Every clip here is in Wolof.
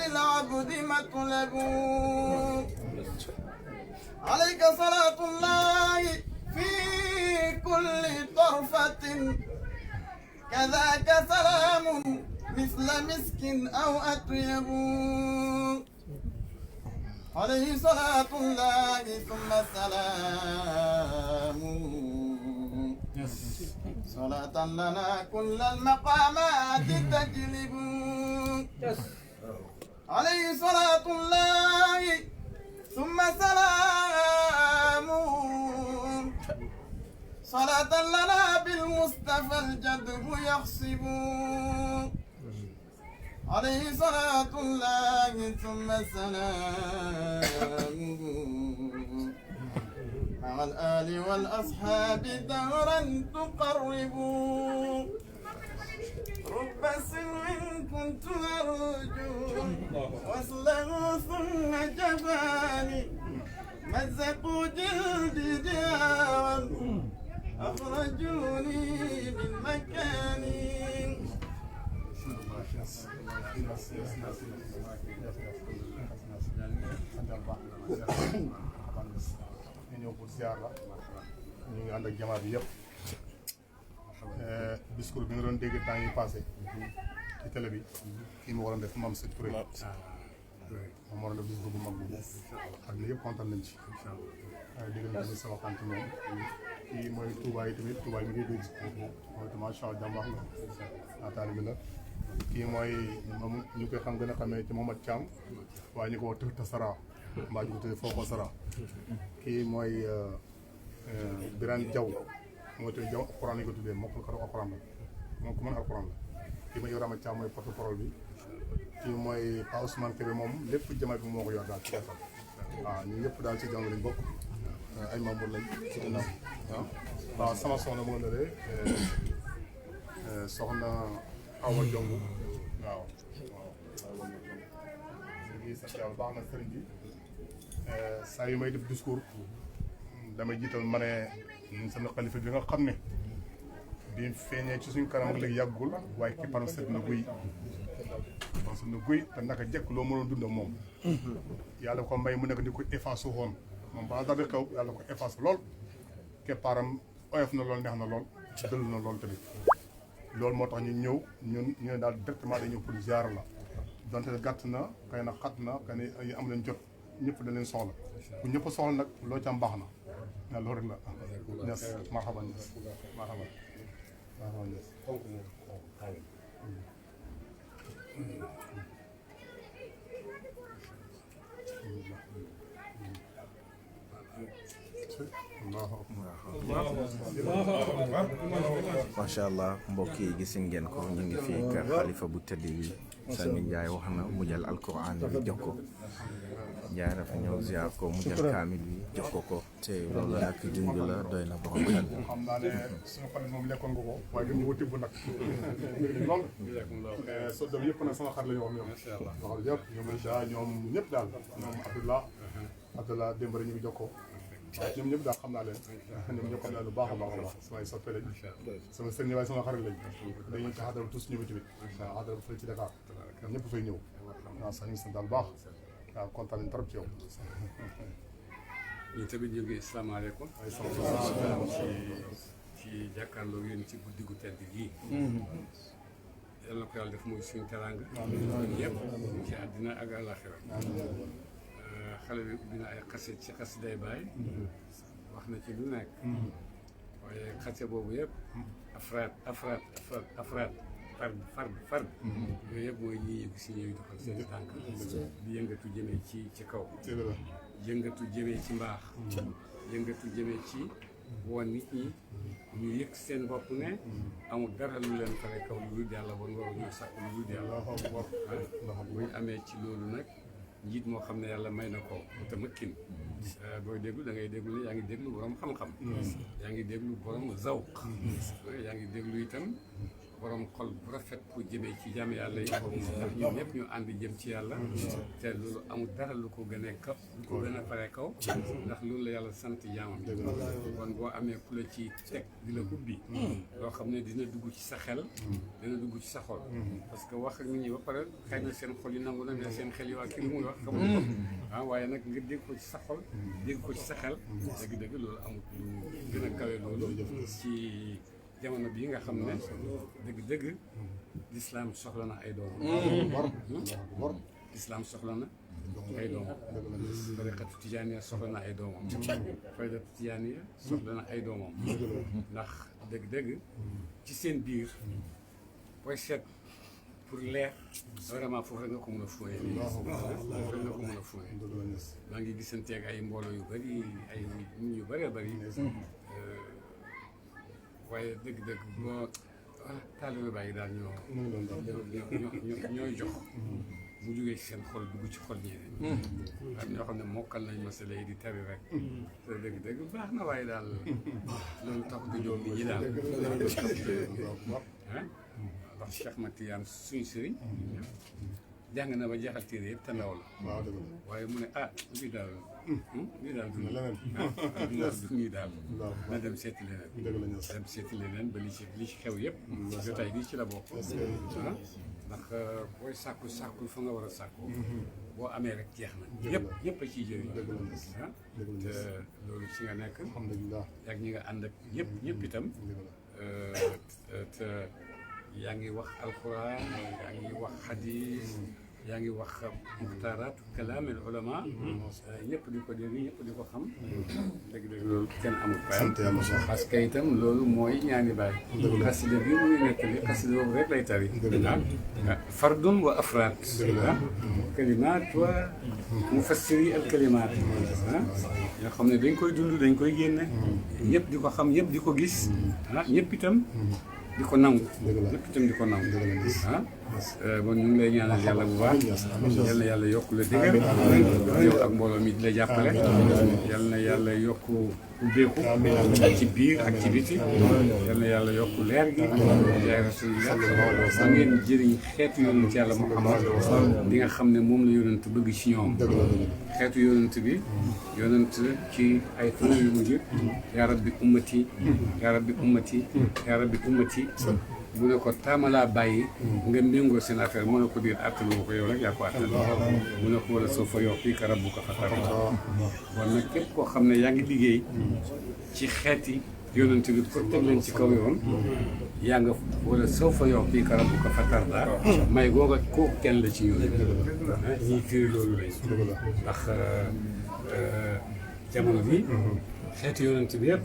للعبد مطلب عليك صلاة الله في كل طرفة كذاك سلام مثل مسك أو أطيب عليه صلاة الله ثم السلام صلاة لنا كل المقامات تجلب عليه صلاة الله ثم سلام صلاة لنا بالمصطفى الجدب يحسب عليه صلاة الله ثم سلام مع الآل والأصحاب دهرا تقرب رب سلم كنت أرجو وصله ثم جفاني مزقوا جلدي ديارا أخرجوني من مكاني ñu ñëw pour ziar la ñu ngi ànd ak jamaa bi yëpp discours bi nga doon dégg temps yi passé ci télé bi kii mu waroon def Mame Sëñ Touré moom waroon def discours bu mag bi ak li yëpp kontaan nañ ci dégg nañ tamit sama xant moom kii mooy Touba yi tamit Touba yi mi ngi dégg mooy tamit macha allah jàmbax la taalibe la kii mooy moom ñu koy xam gën a xamee ci Mohamed Thiam waaye ñu ko wax Tëfta Sara mbaa ñu ko tuddee Foko Sara kii mooy Birane Diaw moo tudd Diaw alxuraan lañ ko tuddee moom ko alxuraan la moom ku mën alxuraan la kii mooy Ibrahima Thiam mooy porte parole bi kii mooy Pa Ousmane Kébé moom lépp jamaat bi moo ko yor daal ci defal waaw ñun ñëpp daal ci jàng lañ bokk ay membre lañ ci ginnaaw waaw sama soxna moo nga ne soxna Awa Jong waaw ñu ngi sant yàlla baax na sëriñ bi saa yu may def discours damay jiital ma ne ñun sama xalifa bi nga xam ne bi feeñee ci suñ kanam ak léegi yàggul waaye kipparam set na guy te naka jekk loo mënoon dund ak moom yàlla ko mbay mu nekk di ko effacé woon moom balaa dara xew yàlla ko effacé lool keppaaram oyof na lool neex na lool dëll na lool tamit loolu moo tax ñu ñëw ñu ne daal directement dañu ñëw pour ziar la donte gàtt na xëy na xat na xëy na am leen jot ñëpp da leen soxla bu ñëpp soxla nag loo ci am baax na loolu rek la ñes marhaban ñes marhaban ñes macha allah mbokk yi gis ngeen ko ñu ngi fii kër xalifa bu tëdd bi Sami Ndiaye wax na mu jël alquran bi jox ko Ndiaye dafa ñëw ziar ko mu jël kaamil bi jox ko te loolu nag junj la doy na borom xel. xam naa ne suñu xarit moom lekkoon nga ko waaye dañu wuti bu nag lool so dem yëpp nag sama xarit la ñu wax ñoom waxal yëpp ñoom Issa ñoom ñëpp daal ñoom Abdallah démb rek ñu ngi jokkoo waaw ñoom ñëpp daal xam naa leen ñoom ñëpp xam naa lu baax a baax a baax samay soppe lañ sama sëñ waaye sama xarit lañ dañuy ci xadara tous ñëw tamit waaw xadara fële ci Dakar ñoom ñëpp fay ñëw waaw sax ñu sant daal baax waaw kontaan nañ trop ci yow ñu tamit ñu ngi salaamaaleykum ci jàkkaarloo yéen ci guddi gu tedd gii yal na ko yàlla def muy suñu teraanga yëpp ci àddina ak àllaaxira xale bi ubbi na ay xase ci xasiday baay wax na ci lu nekk waaye xase boobu yëpp afraad fard yooyu yëpp mooy ñi yëg si ñuy doxal seen tànk di yëngatu jëmee ci kaw yëngatu jëmee ci mbaax yëngatu jëmee ci woon nit ñi ñu yëg seen bopp ne amul dara lu leen fare kaw lu dul yàlla bon waru ñu sàkk lu dul yàlla bu ñu amee ci loolu nag njiit moo xam ne yàlla may na ko te mëkkin booy déglu da ngay déglu ne yaa ngi déglu borom xam-xam yaa ngi déglu borom zawq yaa ngi déglu itam borom xol bu rafet ku jëmee ci jàmm yàlla yi ndax ñun ñëpp ñu ànd jëm ci yàlla te loolu amul dara lu ko gën a kaw lu ko gën a pare kaw ndax loolu la yàlla sant jaamam yi kon boo amee ku la ci teg di la ubbi loo xam ne dina dugg ci sa xel dina dugg ci sa xol parce que wax ak nit ñi ba pare xëy na seen xol yi nangu na mais seen xel yi waa kii lu muy wax xamuñ ko waaye nag nga dégg ko ci sa xol dégg ko ci sa xel dëgg-dëgg loolu amul lu gën a kawe loolu ci jamono bii nga xam ne dëgg-dëgg lislaam soxla na ay doomam lislaam soxla na ay doomam tariqatu tijaaniya soxla na ay doomam faydatu tijaaniya soxla na ay doomam ndax dëgg-dëgg ci seen biir booy seet pour leer vraiment foofu rek nga ko mën a fooyee nii foofu rek nga ko mën a fooyee maa ngi gisanteeg ay mbooloo yu bëri ay nit yu bëree bëri waaye dëgg-dëgg boo taalibe bàyyi daal ñooy jox mu jógee ci seen xol dugg ci xol ñeneen am ñoo xam ne mokkal nañ masala yi di tari rek te dëgg-dëgg baax na waaye daal loolu tax du joom bi ñi daal ndax Cheikh Ahmad Tidiane suñu sëriñ jàng na ba jeexal téere yëpp te ndaw la waaye mu ne lii daal du nii daal na dem seeti leneen ba li ci xew yëpp jotaay bi ci la bokk ndax booy sàkku fa nga war a sàkku boo amee rek jeex na ñëpp a ciy jëriñ te loolu ci nga nekk ak ñi nga ànd ak ñëpp itam te yaa ngi wax alquran yaa ngi wax hadis yaa ngi wax muxtaaraat kalaam al ulama ñëpp di ko dégg ñëpp di ko xam dëgg-dëgg loolu kenn amul payam parce que itam loolu mooy ñaani baay xasida bi mu ngi nettali xasida boobu rek lay tari fardun wa afraad kalimaat wa mufassiri al kalimaat yoo xam ne dañ koy dund dañ koy génne ñëpp di ko xam ñëpp di ko gis ñëpp itam di ko nangu ñëpp itam di ko nangu bon ñu ngi lay ñaanal yàlla bu baax yal na yàlla yokk la dëgër yow ak mbooloo mi di la jàppale yal na yàlla yokk ubbeeku ci biir ak ci biti yal na yàlla yokk leer gi yaay rasulillah ba ngeen jëriñ xeetu yonent yàlla Muhammad di nga xam ne moom la yonent bëgg ci ñoom xeetu yonent bi yonent ci ay fan yu mujj yaa rabbi ummati yaa rabbi ummati yaa rabbi ummati mu ne ko taamalaa bàyyi nga méngoo seen affaire mu ne ko diir attanu ko yow rek yaa ko attan mu ne ko wala soo fa yox fii ka rabbu ko xatar bon nag képp koo xam ne yaa ngi liggéey ci xeeti yonent bi pour teg leen ci kaw yoon yaa nga wala soo fa yox fii ka rabbu ko xatar daa may googa kooku kenn la ci ñun ñuy firi loolu lañ ndax jamono bi xeeti yonent bi yëpp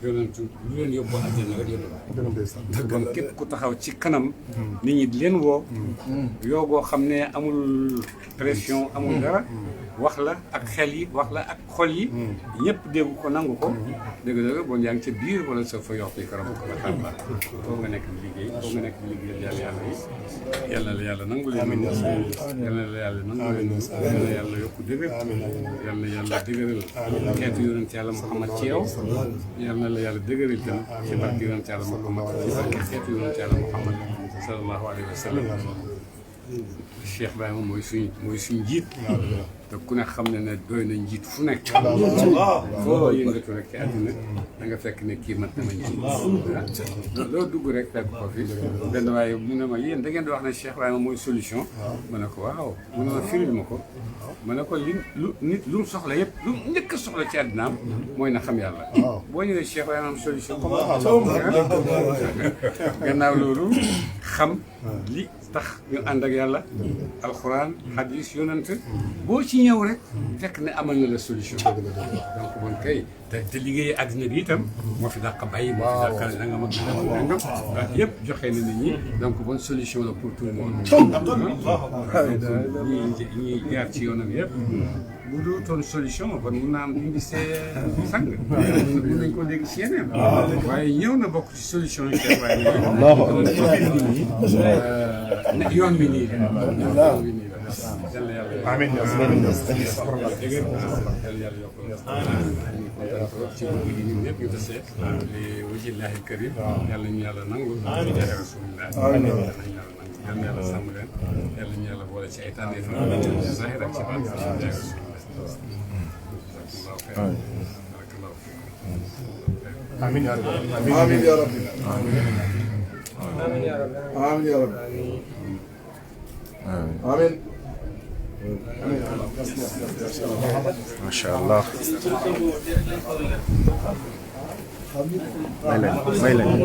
yonent lu leen yóbbu àjjana rek la doon kon képp ku taxaw ci kanam nit ñi di leen woo yoo goo xam ne amul pression amul dara wax la ak xel yi wax la ak xol yi ñëpp dégg ko nangu ko dëgg-dëgg bon yaa ngi ca biir wala sa fa yox yi karam ko la xarba foo nga nekk di liggéey foo nga nekk di liggéey yàlla yi yàlla la yàlla nangu leen yàlla la yàlla nangu leen yàlla la yàlla yokku dëgër yàlla yàlla dëgëral xeetu yonent yàlla Muhammad ci yow yàlla na la yàlla dëgëral tam ci barke yonent yàlla Muhammad ci barke xeetu yonent yàlla Muhammad sallallahu alayhi wa sallam Cheikh Ibrahima mooy suñ jiit te ku ne xam ne doy na njiit fu nekk foo yëngatu rek ci àddina da nga fekk ne kii mat na ma njiit loo dugg rek fekk ko fi benn waaye mu ne ma yéen da ngeen di wax ne Cheikh Ibrahima mooy solution ma ne ko waaw mu ne ma firil ma ko ma ne ko lu mu soxla yëpp lu njëkk a soxla ci àddinaam mooy na xam yàlla boo ñëwee Cheikh Ibrahima am solution gannaaw loolu xam li tax ñu ànd ak yàlla alxuraan hadis yonent boo ci ñëw rek fekk ne amal na la solution donc bon kay te liggéey àddina bi itam moo fi dàq bàyyi moo fi dàq nangam ak nangam yëpp joxe na nit ñi donc bonne solution la pour tout le monde ñi jaar ci yoonam yëpp bu dul toon solution kon mun naa am indi see sang mun nañ ko dégg si yeneen waaye ñëw na bokk ci solution yi waaye nit ñi yoon bi nii la yàlla yàlla amiin yàlla yàlla yokk ñu kontaan trop ci guddi gi ñun ñëpp ñu tasee li wajillaahi karim yàlla ñu yàlla nangu ci jaay rasulillah yàlla ñu yàlla sàmm leen yàlla ñu yàlla boole ci ay tànneef ci zahir ak ci baatin ci jaay rasulillah amiin yaa rabbi amiin yaa rabbi amiin yaa rabbi amiin macha allah may leen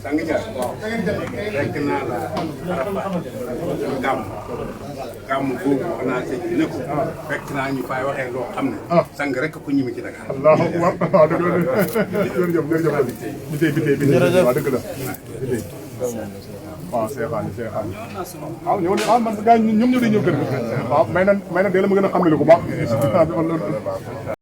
sang ja fekk naa la gàmm boobu wax naa sëñ bi ne ko fekk naa ñu fay waxee loo xam ne sang rek ko ñimi ci Dakar allahu akbar waaw dëgg la jërëjëf bi tey waaw dëgg la waaw seexaani waaw ñëw ne man gars ñoom ñoo di ñëw kër waaw may na dee la ma gën a xam ne lu ko baax